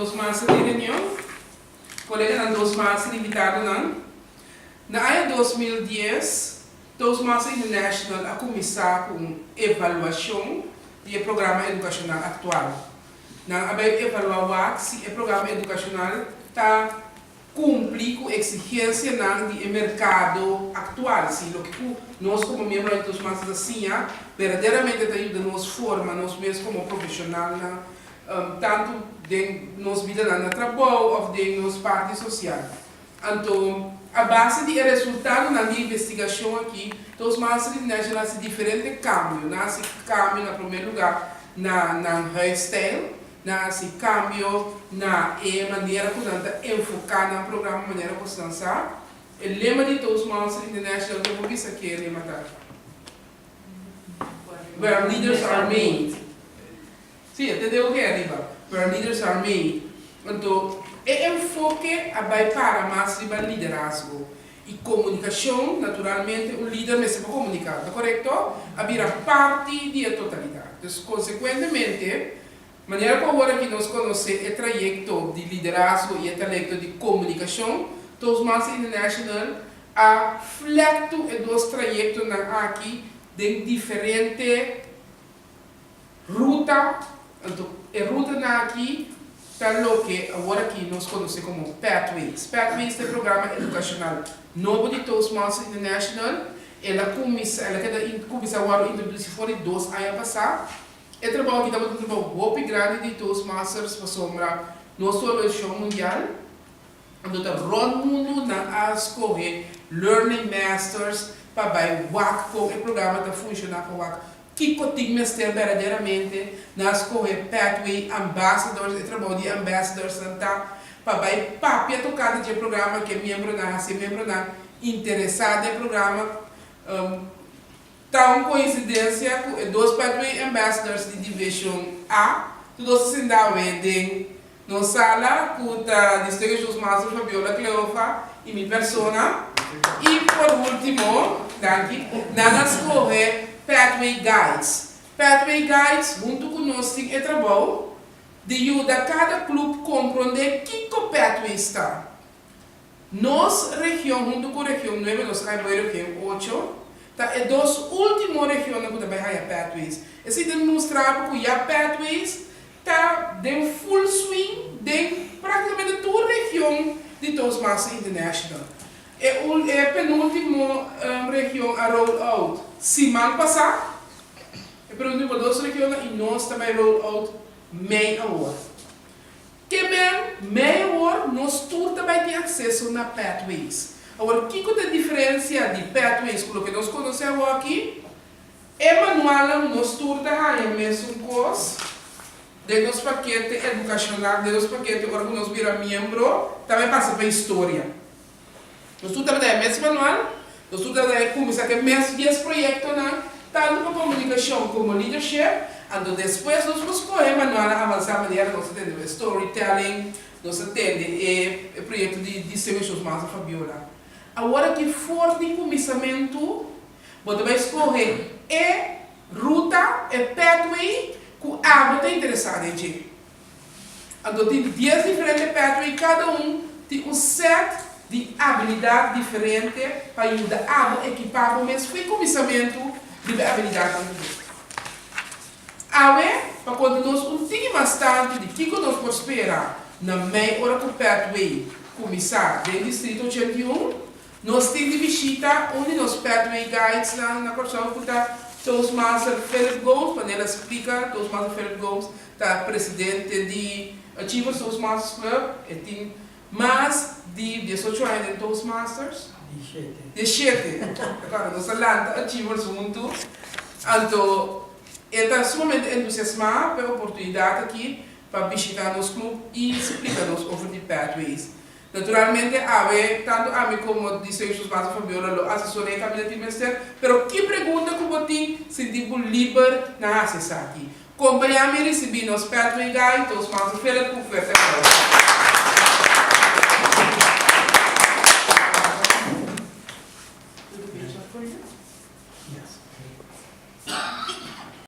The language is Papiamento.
Toastmaster di reunion, koleganan Toastmaster, invitadonan. Na aña 2010, Toastmaster International a kuminsá ku un evaluashon di e programa edukashonal aktual. Nan a bai evaluá wak si e programa edukashonal ta kumpli ku eksigensianan di e merkado aktual, si loke ku nos komo miembronan di Toastmasters ta siña berdaderamente ta yuda nos forma nos mes komo profeshonalnan, tantu den nos bidanan na trabou òf den nos parti sosial. Anto, a base di e resultadonan di e investigashon aki, Toastmasters International a hasi diferente kambio. Nan a hasi kambio na promé lugá na nan huisstijl, nan a hasi kambio na e manera ku nan ta enfoká nan programa, manera ku nan sa. E lema di Toastmasters International, ke bo bisa ke e lema ta? Where leaders are made. Sí, e te deo ke ariba. Where leaders are made. Anto, e enfoke a bai para mas riba liderazgo i komunikashon. Naturalmente, un lider mester por komuniká, ta korekto? A bira parti di e totalidat. Dus, konsekuentemente, manera ku awor aki nos konosé e trayekto di liderazgo i e trayekto di komunikashon, Toastmasters International a flèktu e dos trayektonan aki den diferente ruta. Anto e rutanan aki ta loke awor aki nos konosé komo Pathways. Pathways ta e programa edukashonal nobo di Toastmasters International. El a kuminsá, el a keda kuminsá wòrdu introdusí for di 2 aña pasá. E trabou aki tabata un trabou hopi grandi di Toastmasters pasobra nos ta un organisashon mundial. Anto ta rònt mundu nan a skohe Learning Masters pa bai wak kon e programa ta funshoná, pa wak kiko tin mester berdaderamente. Nan a skohe Pathway Ambassadors, e trabou di ambassadors nan ta pa bai papia tokante di e programa ku e miembronan, hasi e miembronan interesá den e programa. Ta un koinsidensia ku e dos Pathway Ambassadors di Division A, tur dos a sinta awe den nos sala, ku ta Distinguished Toastmaster Fabiola Cleofa i mi persona. I por último, danki, nan a skohe Pathway Guides. Pathway Guides huntu ku nos tin e trabou di yuda kada klup komprondé kiko Pathways ta. Nos region huntu ku Region 9, nos kai bai Region 8, ta e dos último regionnan ku ta bai haña Pathways. Esei ta mustra bo ku ya Pathways ta den full swing den práktikamente tur region di Toastmasters International. E e penúltimo region a roll out siman pasá, e penúltimo dos regionnan, i nos ta bai roll out mei awor. Ke men, mei awor nos tur ta bai tin akseso na Pathways. Awor, kiko ta e diferensia di Pathways ku loke nos konosé awor aki? E manualnan nos tur ta haña mesun kos den nos pakete edukashonal, den nos pakete ora ku nos bira miembro, ta bai pasa pa historia. Nos tur tabata e mes manual, nos tur tabata e kuminsá ku e mes 10 proyektonan, tantu pa komunikashon komo leadership, anto despues nos por skohe manualnan avansá manera nos a tende e storytelling, nos a tende e proyekto di Distinguished Master Fabiola. Awor aki for di kuminsamentu bo ta bai skohe e ruta, e pathway ku abo ta interesá den dje. Anto tin 10 diferente pathway, kada un tin un set di abilidat diferente pa yuda abo ekipá bo mes for e kuminsamentu riba e abilidatnan ku bo. Awe, pa konta nos un tiki mas tantu di kiko nos por spera na mei ora ku Pathway kuminsá den Distrito 81, nos tin di bishita un di nos Pathway Guidesnan na Kòrsou ku ta Toastmaster Philip Gomes. Pa el a splika, Toastmaster Philip Gomes ta presidente di Achievers Toastmasters Club. E tin mas di 18 aña den Toastmasters. 17. 17. Klaro, nos a lanta Achievers huntu. Anto, e ta sumamente entusiasmá pa e oportunidat aki pa bishitá nos klup i splika nos over di Pathways. Naturalmente, awe, tantu ami komo Distinguished Toastmaster Fabiola lo asesor'é kaminda tin mester, pero ki pregunta ku bo tin, sinti bo liber na hasi esaki. Kompañá mi risibí nos Pathway Guide, Toastmaster Philip, ku fuerte aplauso.